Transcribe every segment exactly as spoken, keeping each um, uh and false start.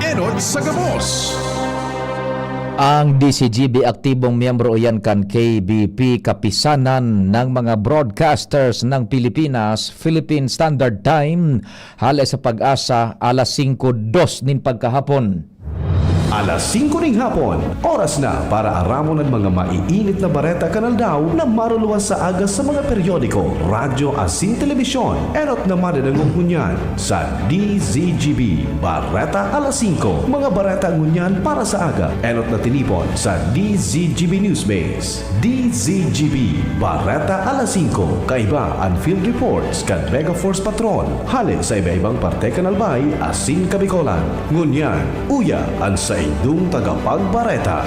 Enot sa gabos. Ang D Z G B aktibong miyembro iyan kan K B P, Kapisanan ng mga Broadcasters ng Pilipinas, Philippine Standard Time, hale sa PAGASA, alas singko dos nin pagkahapon. Alas singko ning hapon, oras na para aramon an mga maiinit na bareta kan aldaw na maruluwas sa aga sa mga periodiko, radyo asin telebisyon. Enot na madadangog ngunyan sa D Z G B Bareta Alas Singko. Mga bareta ngunyan para sa aga, enot na tinipon sa D Z G B Newsbase. D Z G B Bareta Alas Singko. Kaiba an field reports kan Mega Force Patrol, hale sa iba-ibang parte kan Albay asin Kabicolan. Ngunyan, uya an saindong tagapagbareta.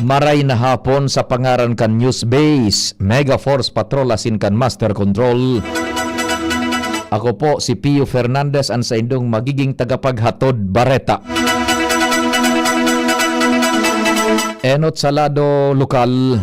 Maray na hapon sa pangaran kan Newsbase, Mega Force Patrol asin kan Master Control. Ako po si Pio Fernandez, an saindong magiging tagapaghatod bareta. Enot sa lado lokal.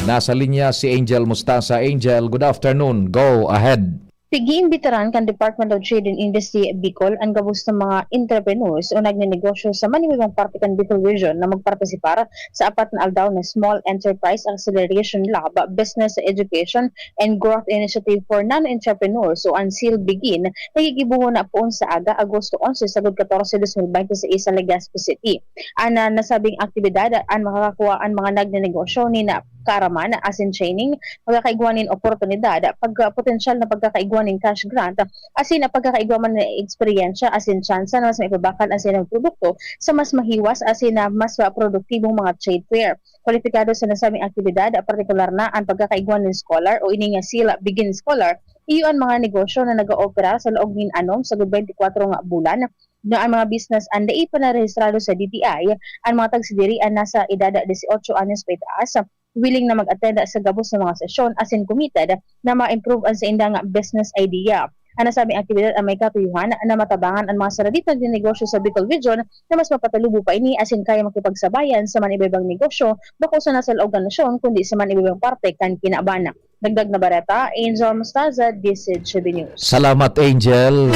Nasa linya si Angel Mostaza. Angel, good afternoon. Go ahead. Pig-iimbitaran kan Department of Trade and Industry Bicol an gabos na mga entrepreneurs o nagnenegosyo sa manibibang parte kan Bicol Region na magpartisipar sa apat na aldaw na Small Enterprise Acceleration Lab, Business Education and Growth Initiative for Nano-Entrepreneurs o an SEAL Begin na gigibohon na poon sa aga, Agosto onse sagod katorse, dos mil bente seis sa Legazpi City. An, ah, nasabing aktibidad an makakakuha an mga nagnenegosyo nin kaaraman asin training, pagkakaigwa nin oportunidad, pagka-, potensyal na pagkakaigwa nin cash grant, asin pagkakaigwa man nin eksperyensya asin tsansa na mas maipabakal an saindang produkto sa mas mahiwas asin na mas, ah, produktibong mga trade fair. Kwalipikado sa nasabing aktibidad, partikular na an pagkakaigwa nin scholar o ini nga SEAL Begin Scholar, iyo an mga negosyo na nag-ooperar sa laog nin anom sagod bente kwatro nga bulan, na an mga business an dai pa narehistrado sa D T I, an mga tagsadiri an nasa edad disiotso anyos paitaas, willing na mag-attend sa gabos na mga sesyon asin committed na ma-improve an saindang business idea. An nasabing aktibidad an may katuyohan na matabangan an mga saraditang negosyo sa Bicol Region na mas mapatalubo pa ini asin kaya makipagsabayan sa man iba-ibang negosyo, bako sa nasa laog kan nasyon, kundi sa man iba-ibang parte kan kinaban. Dagdag na bareta, Angel Mostaza, D Z G B News. Salamat, Angel.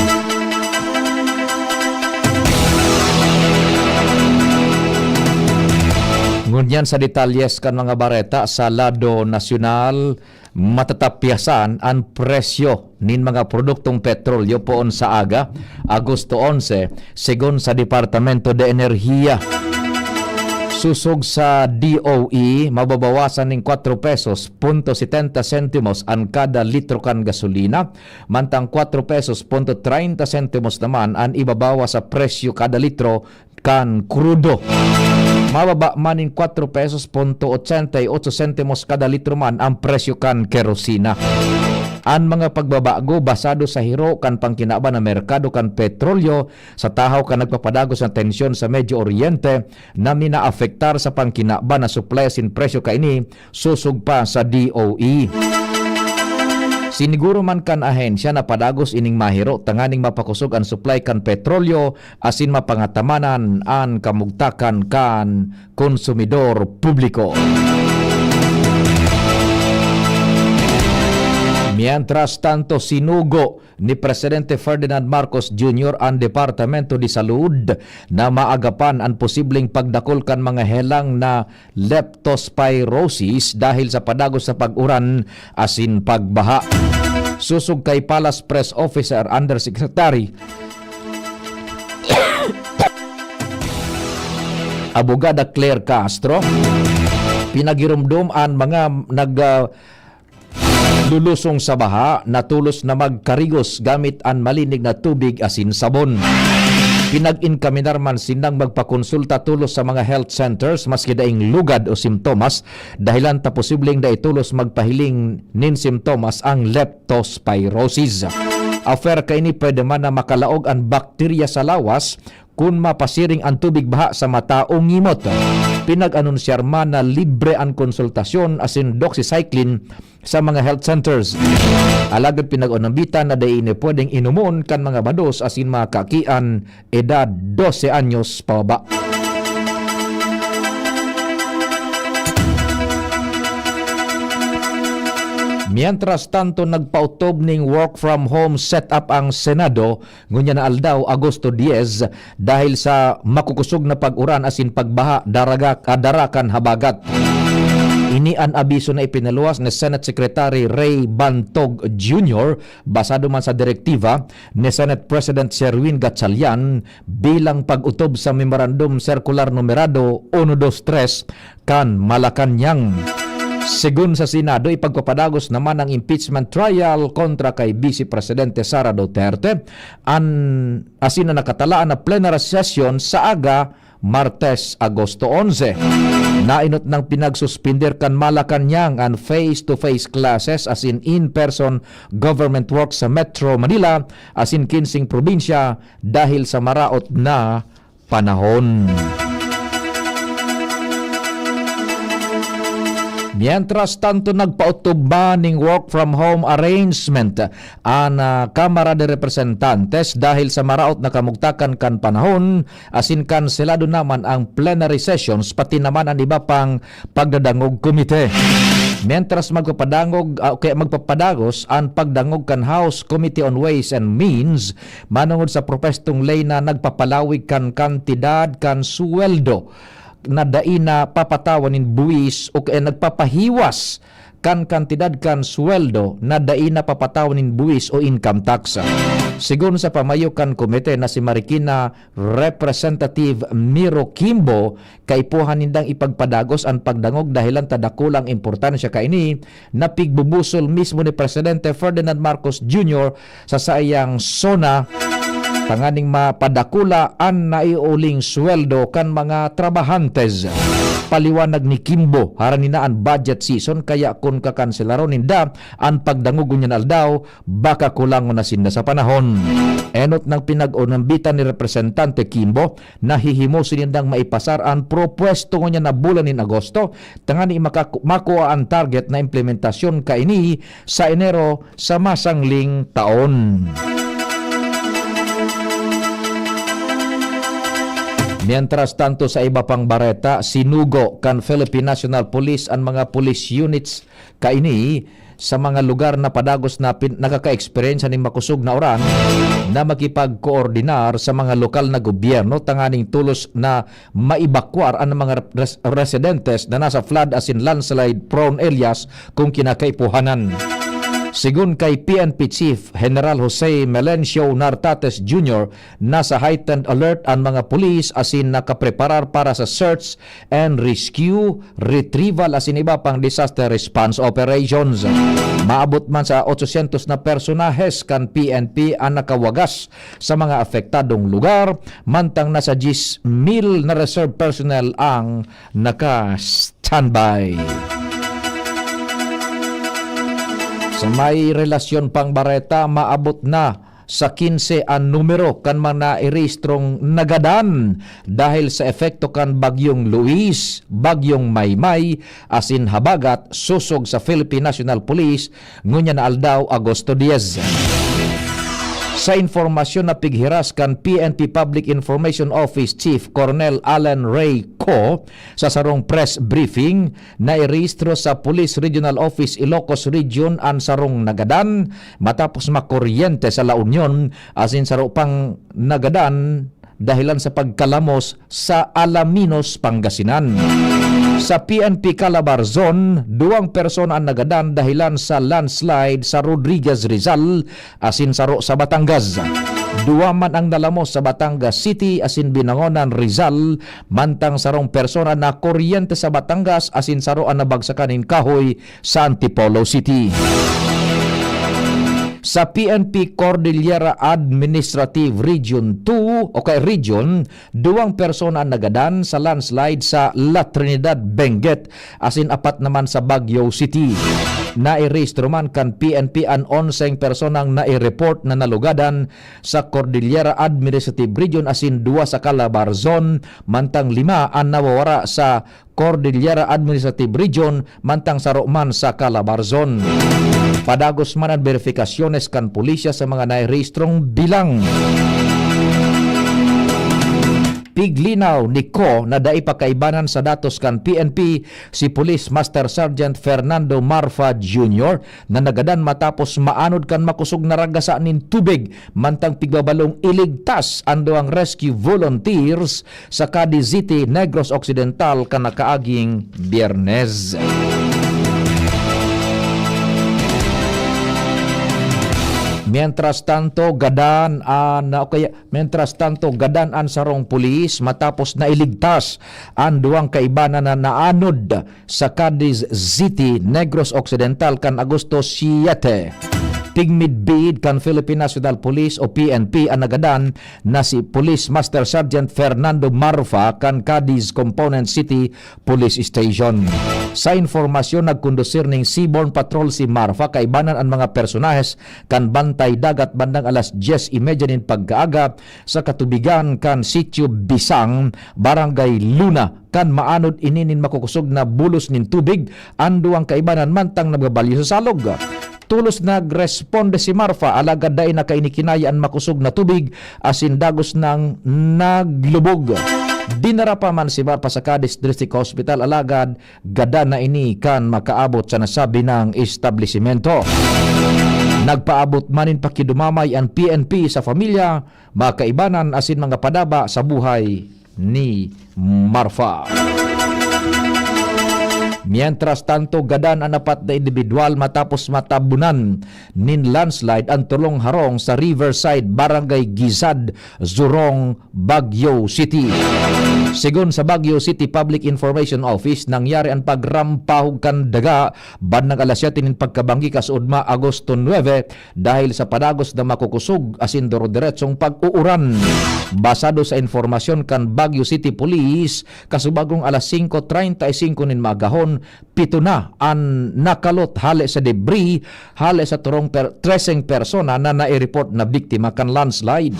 Ngunyan sa detalyes kan mga bareta sa lado nasyonal, matatapyasan an presyo nin mga produktong petrolyo poon sa aga, Agosto onse, segun sa Departamento de Enerhiya. Sosog sa D O E, mababawasan nin kwatro pesos punto setenta sentimos an kada litro kan gasolina, mantang kwatro pesos punto treinta sentimos naman an ibabawas sa presyo kada litro kan krudo. Mababa man nin kwatro pesos punto ochenta y ocho sentimos kada litro man an presyo kan kerosina. An mga pagbabago basado sa hiro kan pangkinaban na merkado kan petrolyo sa tahaw kan nagpapadagos na tensyon sa Medio Oriente na minaapektar sa pangkinaban na suplay asin presyo kaini, sosog pa sa D O E. Siniguro man kan ahensya na padagos ining mahiro tanganing mapakosog an suplay kan petrolyo asin mapangatamanan an kamugtakan kan konsumidor publiko. Mientras tanto, sinugo ni Presidente Ferdinand Marcos Junior an Departamento de Salud na maagapan an posibleng pagdakul kan mga helang na leptospirosis dahil sa padagos na pag-uran asin pagbaha. Sosog kay Palace Press Officer Undersecretary Abogada Claire Castro, pinagiromdom an mga nag, ah, lulusong sa baha na tolos na magkarigos gamit an malinig na tubig asin sabon. Pinag-inkaminar man sindang magpakonsulta tolos sa mga health centers maski daing lugad o simptomas, dahilan ta posibleng dai tolos magpahiling nin simptomas ang leptospirosis. Afer kaini, pwede man na makalaog an bakterya sa lawas kun mapasiring an tubig baha sa mata o ngimot. Pinag-anunsyar man na libre an konsultasyon asin doxycycline sa mga health centers. Alagad pinag-unambitan na dai ini pwedeng inomon kan mga bados asin mga kakian edad dose anyos pababa. Mientras tanto, nagpaotob ning work from home setup ang Senado ngunyan na aldaw, Agosto diez, dahil sa makukusog na pag-uran asin pagbaha, daraga, ah, dara kan habagat. Ini an abiso na ipinaluwas ni Senate Secretary Ray Bantog Junior, basado man sa direktiba ni Senate President Sherwin Gatchalian bilang pag-otob sa Memorandum Circular Numerado uno dos tres kan Malacañang. Segun sa Senado, ipagpapadagos naman ang impeachment trial kontra kay Vice Presidente Sara Duterte, an, asin na nakatalaan na plenary session sa aga, Martes, Agosto onse. Nainot nang pinagsuspender kan Malacañang an face-to-face classes asin in-person government work sa Metro Manila asin kinsing probinsya dahil sa maraot na panahon. Mientras tanto, nagpaotob man ning work from home arrangement an, ah, Kamara de Representantes dahil sa maraot na kamugtakan kan panahon asin kanselado naman ang plenary sessions, pati naman an iba pang pagdadangog komite. Mientras magpapadangog, ah, o kaya magpapadagos an pagdangog kan House Committee on Ways and Means manongod sa propwestong ley na nagpapalawig kan kantidad kan sweldo na dai na papatawan nin buwis o kaya nagpapahiwas kan kantidad kan sweldo na dai na papatawan nin buwis o income tax. Segun sa pamayo kan komite na si Marikina Representative Miro Kimbo, kaipuhan nindang ipagpadagos an pagdangog dahelan ta dakula an importansya kaini na pigbubusol mismo ni Presidente Ferdinand Marcos Junior sa saiyang SONA, tanganing mapadakula an naiuling sweldo kan mga trabahantes. Paliwanag ni Kimbo, harani na an budget season, kaya kun kakanselaron ninda an pagdangog ngunyan aldaw, baka kulangon na sinda sa panahon. Enot nang pinag-unambitan ni Representante Kimbo, nahihimoso nindang maipasar an propwesto ngunyan na bulan nin Agosto, tanganing makaku-, makua an target na implementasyon kaini sa Enero sa masangling taon. Mientras tanto, sa iba pang bareta, sinugo kan Philippine National Police an mga police units kaini sa mga lugar na padagos na pin-, nakaka-eksperyensya nin makosog na uran na makipagkoordinar sa mga lokal na gobyerno tanganing tolos na maibakwar an mga res-, residentes na nasa flood asin landslide prone areas kung kinakaipuhanan. Segun kay P N P Chief General Jose Melencio Nartates Junior, nasa heightened alert an mga pulis asin nakapreparar para sa search and rescue, retrieval asin iba pang disaster response operations. Maabot man sa otsosyentos na personahes kan P N P an nakawagas sa mga apektadong lugar, mantang nasa diyes mil na reserve personnel ang naka-standby. Sa may relasyon pang bareta, maabot na sa kinse an numero kan mga nairehistrong nagadan dahil sa epekto kan Bagyong Luis, Bagyong Maymay, asin habagat sosog sa Philippine National Police ngunyan na aldaw, Agosto dies. Sa impormasyon na pighiras kan P N P Public Information Office Chief Colonel Alan Ray Co sa sarong press briefing, nairehistro sa Police Regional Office Ilocos Region an sarong nagadan matapos makuryente sa La Union asin saro pang nagadan dahilan sa pagkalamos sa Alaminos, Pangasinan. Sa P N P Calabar Zone, duwang persona an nagadan dahilan sa landslide sa Rodriguez, Rizal, asin saro sa Batangas. Duwa man ang nalamos sa Batangas City asin Binangonan, Rizal, mantang sarong persona nakuryente sa Batangas asin saro an nabagsakan nin kahoy sa Antipolo City. Sa P N P Cordillera Administrative Region two o kay Region, duwang persona an nagadan sa landslide sa La Trinidad, Benguet, asin apat naman sa Baguio City. Nairehistro man kan P N P an onseng personang naireport na nalugadan sa Cordillera Administrative Region asin duwa sa Calabar Zone, mantang lima an nawawara sa Cordillera Administrative Region, mantang saro man sa Calabarzon. Padagos man an beripikasyones kan pulisya sa mga nairehistrong bilang. Piglinaw ni Co na dai pa kaibanan sa datos kan P N P si Police Master Sergeant Fernando Marfa Junior na nagadan matapos maanod kan makosog na ragasa nin tubig mantang pigbabalong iligtas an duwang rescue volunteers sa Cadiz City, Negros Occidental kan nakaaging Biyernes. Mientras tanto, gadan an, o kaya, mientras tanto, gadan an sarong pulis matapos nailigtas an duwang kaibanan na naanod sa Cadiz City, Negros Occidental kan Agosto siete. Tigmidbid kan Philippine National Police o P N P an nagadan na si Police Master Sergeant Fernando Marfa kan Cadiz Component City Police Station. Sa informasyon, nagkondusir ning seaborne patrol si Marfa kaibanan an mga personahes kan Bantay Dagat bandang alas dyes y media nin pagkaaga sa katubigan kan Sitio Bisang, Barangay Luna, kan maanod ini nin makukosog na bulos nin tubig, an duwang kaibanan mantang nagbabalyo sa salog. Tolos nagresponde si Marfa, alagad dai na kaini kinaya an makosog na tubig asin dagos nang naglubog. Dinara pa man si Marfa sa Cadiz District Hospital, alagad gadan na ini kan makaabot sa nasabi nang establisimento. Nagpaabot man nin pakidumamay an P N P sa pamilya, mga kaibanan asin mga padaba sa buhay ni Marfa. Mientras tanto, gadan an apat na indibidwal matapos matabunan nin landslide an tolong harong sa Riverside, Barangay Gizad, Zurong, Baguio City. Sigon sa Baguio City Public Information Office, nangyari an pagrampahog kan daga bandang alas siyete nin pagkabanggi kasuodma, Agosto nuebe, dahil sa padagos na makukosog asin duro-diretsong pag-uuran. Basado sa impormasyon kan Baguio City Police, kasubagong alas singko treinta y cinco nin magahon, pito na an nakalot hale sa debris, hale sa turong per-, treseng persona na nai-report na biktima kan landslide.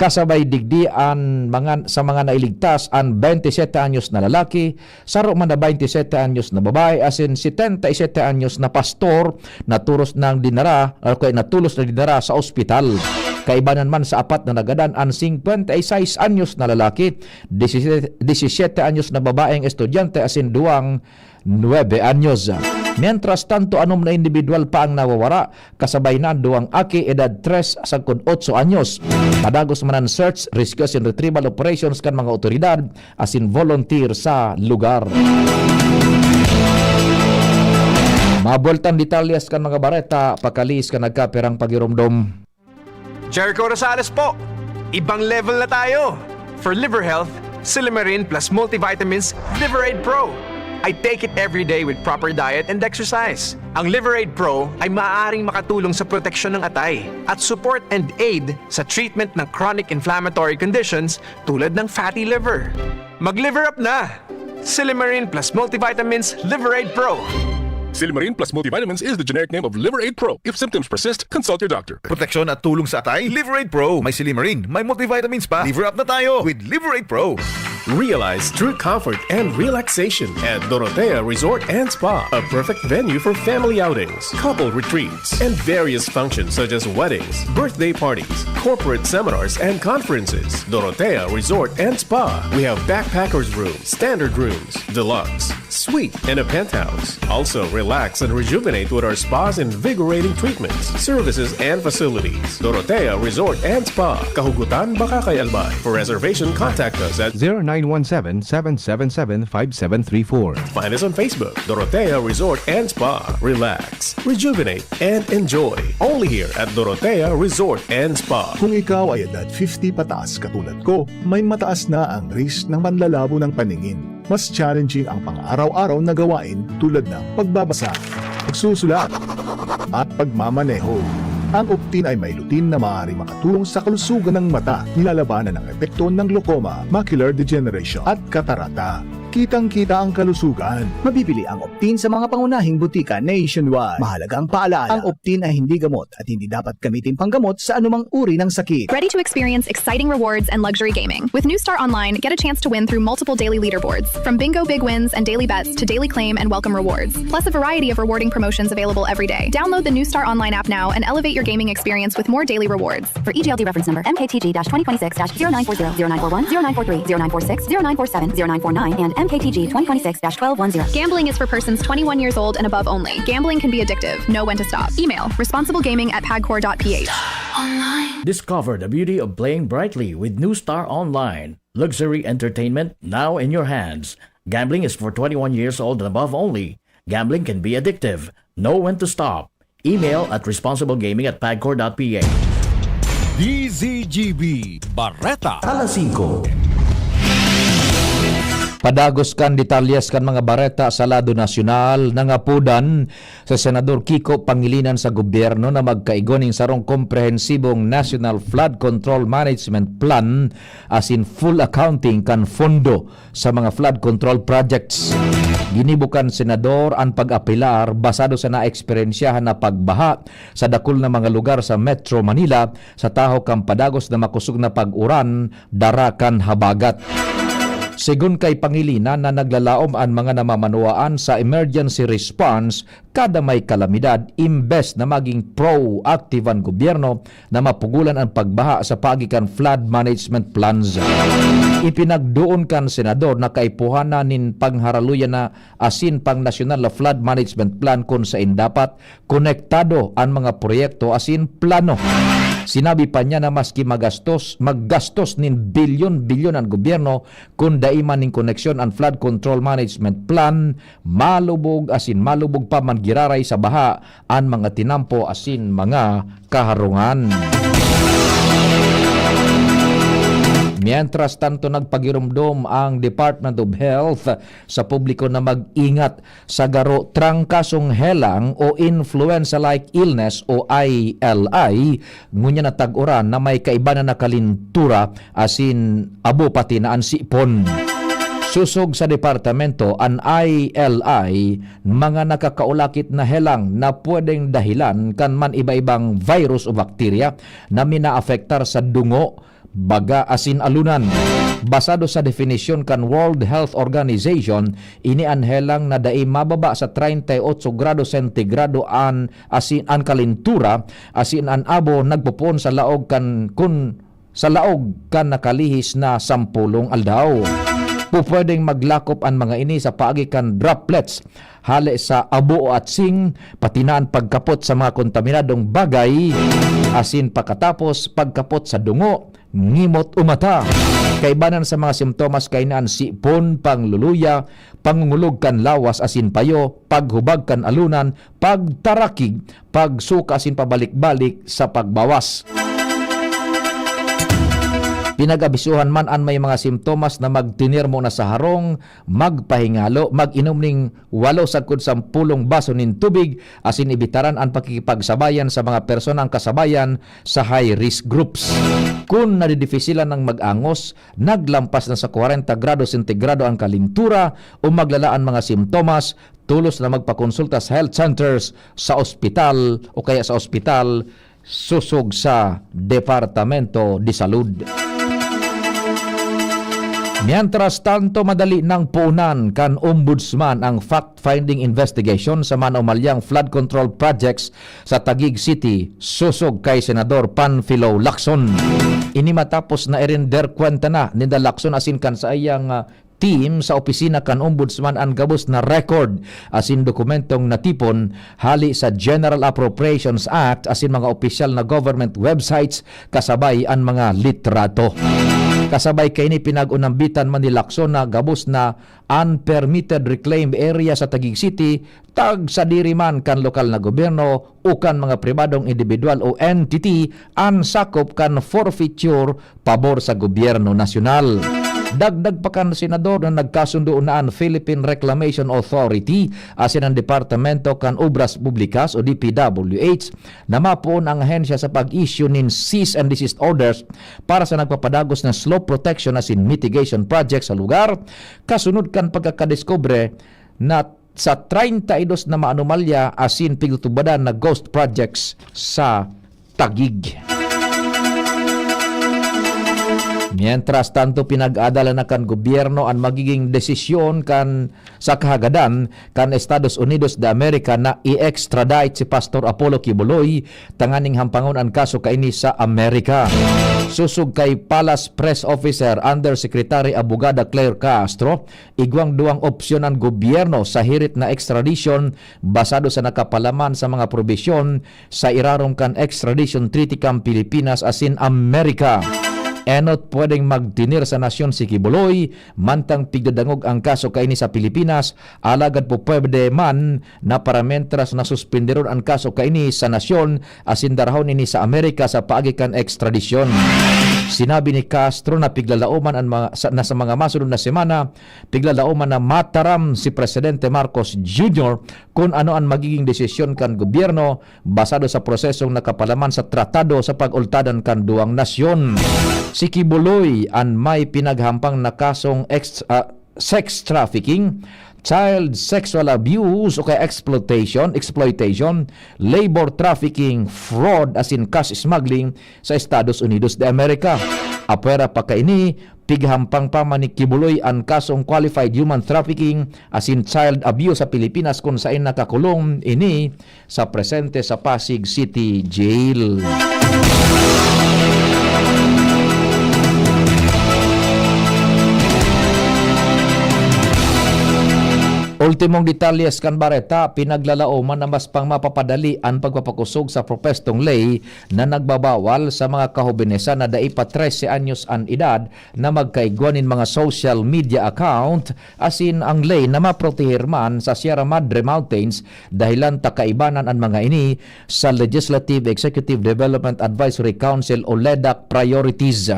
Kasabay digdi an mga, sa mga nailigtas an bente siyete anyos na lalaki, saro man na baynte siyete anyos na babae asin setenta y siyete anyos na pastor na tolos nang dinara, o kaya na tolos na dinara sa ospital. Kaibanan man sa apat na nagadan an singkwenta y sais anyos na lalaki, disisiyete, disisiyete anyos na babaeng estudyante asin duwang nuebe anyos. Mientras tanto, anom na indibidwal pa ang nawawara, kasabay na an duwang aki, edad tres sagkod otso anyos. Padagos man an search, rescue asin retrieval operations kan mga otoridad asin volunteer sa lugar. Mabueltang detalyes kan mga bareta, pakaliis kan nagkapirang pagiromdom. Jericho Rosales po! Ibang level na tayo! For liver health, Silymarin plus multivitamins Liver Aid Pro. I take it every day with proper diet and exercise. Ang Liver Aid Pro ay maaaring makatulong sa proteksyon ng atay at support and aid sa treatment ng chronic inflammatory conditions tulad ng fatty liver. Mag-liver up na! Silymarin plus multivitamins Liver Aid Pro. Silymarin plus multivitamins is the generic name of Liver Aid Pro. If symptoms persist, consult your doctor. Proteksyon at tulong sa atay, Liver Aid Pro. May silymarin, may multivitamins pa. Liver up na tayo with Liver Aid Pro. Realize true comfort and relaxation at Dorotea Resort and Spa, a perfect venue for family outings, couple retreats, and various functions such as weddings, birthday parties, corporate seminars, and conferences. Dorotea Resort and Spa. We have backpackers room, standard rooms, deluxe, suite, and a penthouse. Also, relax and rejuvenate with our spa's invigorating treatments, services, and facilities. Dorotea Resort and Spa, Kahugutan, Bacacay, Albay. For reservation, contact us at zero nine one seven, seven seven seven, five seven three four. Find us on Facebook, Dorotea Resort and Spa. Relax, rejuvenate, and enjoy. Only here at Dorotea Resort and Spa. Kung ikaw ay edad fifty pataas katulad ko, may mataas na ang risk ng panlalabo ng paningin. Mas challenging ang pang-araw-araw na gawain tulad ng pagbabasa, pagsusulat, at pagmamaneho. Ang Optin ay may lutein na maaaring makatulong sa kalusugan ng mata. Nilalabanan ang epekto ng glaucoma, macular degeneration, at katarata. Kitang-kita ang kalusugan. Mabibili ang Optin sa mga pangunahing butika nationwide. Mahalagang paalaala, ang Optin ay hindi gamot at hindi dapat gamitin panggamot sa anumang uri ng sakit. Ready to experience exciting rewards and luxury gaming? With New Star Online, get a chance to win through multiple daily leaderboards, from bingo big wins and daily bets to daily claim and welcome rewards, plus a variety of rewarding promotions available every day. Download the New Star Online app now and elevate your gaming experience with more daily rewards. For E G L D reference number, M K T G twenty twenty-six dash zero nine four zero, zero nine four one, zero nine four three, zero nine four six, zero nine four seven, zero nine four nine, and M K T G twenty twenty-six dash twelve one zero. Gambling is for persons twenty-one years old and above only. Gambling can be addictive. Know when to stop. Email responsiblegaming at pagcor.ph. Discover the beauty of playing brightly with New Star Online. Luxury entertainment now in your hands. Gambling is for twenty-one years old and above only. Gambling can be addictive. Know when to stop. Email at responsiblegaming at pagcor.ph. D Z G B Bareta. Alas singko. Padagos kan detalyes kan mga bareta sa lado nasyonal, nangapodan si Senador Kiko Pangilinan sa gobyerno na magkaigo ning sarong komprehensibong National Flood Control Management Plan asin full accounting kan pondo sa mga flood control projects. Ginibo kan Senador an pag-apelar basado sa naeksperyensyahan na pagbaha sa dakul na mga lugar sa Metro Manila sa tahaw kan padagos na makosog na pag-uran dara kan habagat. Segun kay Pangilinan na naglalaom an mga namamanwaan sa emergency response kada may kalamidad, imbes na maging proactive an gobyerno na mapugolan an pagbaha sa paagi kan flood management plans. Ipinagdoon kan Senador na kaipuhan na nin pangharaluyan na asin pang nasyonal na flood management plan kun saen dapat konektado an mga proyekto asin plano. Sinabi pa niya na maski magastos, maggastos nin bilyon-bilyon an gobyerno, kun dai man nin koneksyon an flood control management plan, malubog asin malubog pa man giraray sa baha an mga tinampo asin mga kaharungan. Mientras tanto, nagpagiromdom ang Department of Health sa publiko na mag-ingat sa garo trangkasong helang o influenza-like illness o I L I, ngunyan na tag-uran na may kaibanan na kalintura asin abo pati na an sipon. Sosog sa departamento, an I L I, mga nakakaulakit na helang na pwedeng dahilan kan man iba-ibang virus o bakterya na minaapektar sa dungo, baga asin alunan. Basado sa definisyon kan World Health Organization, ini an helang na dai mababa sa treinta y ocho grado sentigrado an asin an kalintura, asin an abo nagpopoon sa laog kan kun sa laog kan nakalihis na sampolong aldaw. Pupwedeng maglakop an mga ini sa paagi kan droplets hale sa abo o atsing, pati na an pagkapot sa mga kontaminadong bagay, asin pakatapos pagkapot sa dungo, ngimot o mata. Kaibanan sa mga simptomas kaini an sipon, pangluluya, pangungulog kan lawas asin payo, paghubag kan alunan, pagtarakig, pagsuka asin pabalik-balik sa pagbawas. Pinag-abisuhan man an may mga simptomas na magtinirmo na sa harong, magpahingalo, mag-inom ning walo sagkod sampolong baso nin tubig, asin ibitaran an pakikipagsabayan sa mga personang kasabayan sa high-risk groups. Kun nadidifisilan nang mag-angos, naglampas na sa kwarenta grado sentigrado an kalintura o maglala an mga simptomas, tolos na magpakonsulta sa health centers, sa ospital o kaya sa ospital sosog sa Departamento de Salud. Mientras tanto, madali nang poonan kan Ombudsman ang fact-finding investigation sa manumalyang flood control projects sa Taguig City, sosog kay Senador Panfilo Lacson. Ini matapos na irender kwenta na ninda Lacson asin kan saiyang, ah, team sa opisina kan Ombudsman an gabos na record asin dokumentong natipon hali sa General Appropriations Act asin mga opisyal na government websites kasabay an mga litrato. Kasabay kaini, pinag-unambitan man ni Lacson na gabos na unpermitted reclaimed area sa Taguig City, tagsadiri man kan lokal na gobyerno o kan mga pribadong indibidwal o entity an sakop kan forfeiture pabor sa gobyerno nasyonal. Dagdag pa kan senador na nagkasundo na an Philippine Reclamation Authority asin an Departamento kan Obras Publikas o D P W H na mapoon ang ahensya sa pag-issue nin cease and desist orders para sa nagpapadagos na slope protection asin mitigation project sa lugar, kasunod kan pagkakadiskubre na sa treinta y dos na maanomalya asin pigtutubadan na ghost projects sa Taguig. Mientras tanto, pinag-aadalan na kan gobyerno an magiging desisyon kan, sa kahagadan kan Estados Unidos de America na i-extradite si Pastor Apollo Quiboloy tanganing hampangon an kaso kaini sa Amerika. Sosog kay Palace Press Officer Undersecretary Abogada Claire Castro, igwang duwang opsyon an gobyerno sa hirit na extradition basado sa nakapalaman sa mga probisyon sa irarom kan extradition treaty kan Pilipinas asin Amerika. Enot pwedeng magtinir sa nasyon si Quiboloy, mantang pigdadangog ang kaso kaini sa Pilipinas, alagad po pwede man na paramientras na suspinderon an kaso kaini sa nasyon asin darahon ini sa Amerika sa paagi kan ekstradisyon. Sinabi ni Castro na piglalaoman an mga, sa, na sa mga masunod na semana, piglalaoman na mataram si Presidente Marcos Junior kun ano an magiging desisyon kan gobyerno basado sa prosesong nakapalaman sa tratado sa pag-ultadan kan duwang nasyon. Si Quiboloy an may pinaghampang na kasong ex-, ah, sex trafficking, child sexual abuse o kaya exploitation, exploitation, labor trafficking, fraud asin cash smuggling sa Estados Unidos de America. Apwera pa kaini, pighampang pa man ni Quiboloy an kasong qualified human trafficking asin child abuse sa Pilipinas, kun saen nakakulong ini sa presente sa Pasig City Jail. Ultimong detalyes kan bareta, pinaglalaoman na mas pang mapapadali an pagpapakosog sa propestong ley na nagbabawal sa mga kahobenesan na dai pa trese anyos an edad na magkaigwa nin mga social media account, asin ang ley na maproteher man sa Sierra Madre Mountains, dahelan ta kaibanan an mga ini sa Legislative Executive Development Advisory Council o ledac priorities.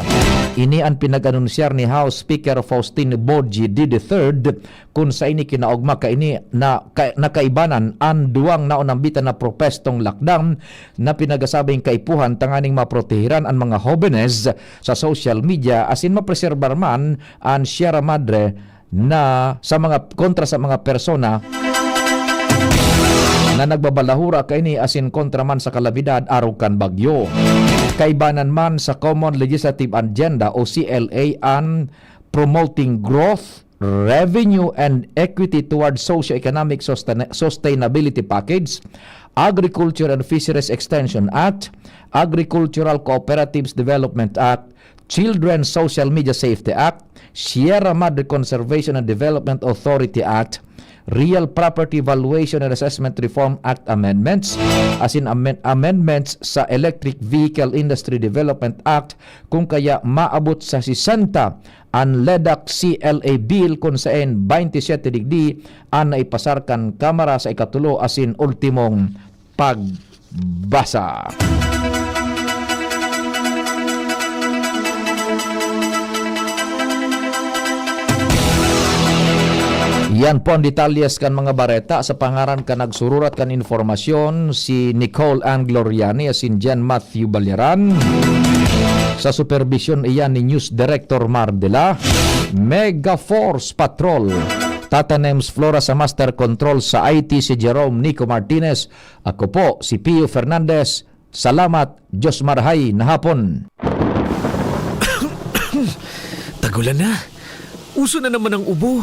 Ini an pinag-anunsyar ni House Speaker Faustin Boji the third, kun sa ini kinaogma kaini na ka-, nakaibanan an duwang naonambitan na propestong lakdang na pinagasabing kaipuhan tanganing maprotehiran an mga hobenes sa social media asin mapreserbar man an Sierra Madre na sa mga, kontra sa mga persona na nagbabalahura kaini asin kontra man sa kalamidad arog kan bagyo. Kaibanan man sa Common Legislative Agenda o C L A an Promoting Growth, Revenue and Equity Towards Socio-Economic Sustain-, Sustainability Package, Agriculture and Fisheries Extension Act, Agricultural Cooperatives Development Act, Children's Social Media Safety Act, Sierra Madre Conservation and Development Authority Act, Real Property Valuation and Assessment Reform Act Amendments, asin amen-, amendments sa Electric Vehicle Industry Development Act, kung kaya maabot sa sesenta an ledac C L A Bill, kun saen baynte siyete digdi an naipasar kan Kamara sa ikatulo asin ultimong pagbasa. Yan po ang detalyes kan mga bareta. Sa pangaran kan nagsururat kan impormasyon, si Nicole Ann Gloriani asin Jen Matthew Balyaran. Sa superbisyon iyan ni News Director Mar Dela. Mega Force Patrol. Tata Nems Flora sa Master Control, sa I T si Jerome Nico Martinez. Ako po si Pio Fernandez. Salamat, Diyos marahay na hapon. Tagulan na. Uso na naman ang ubo.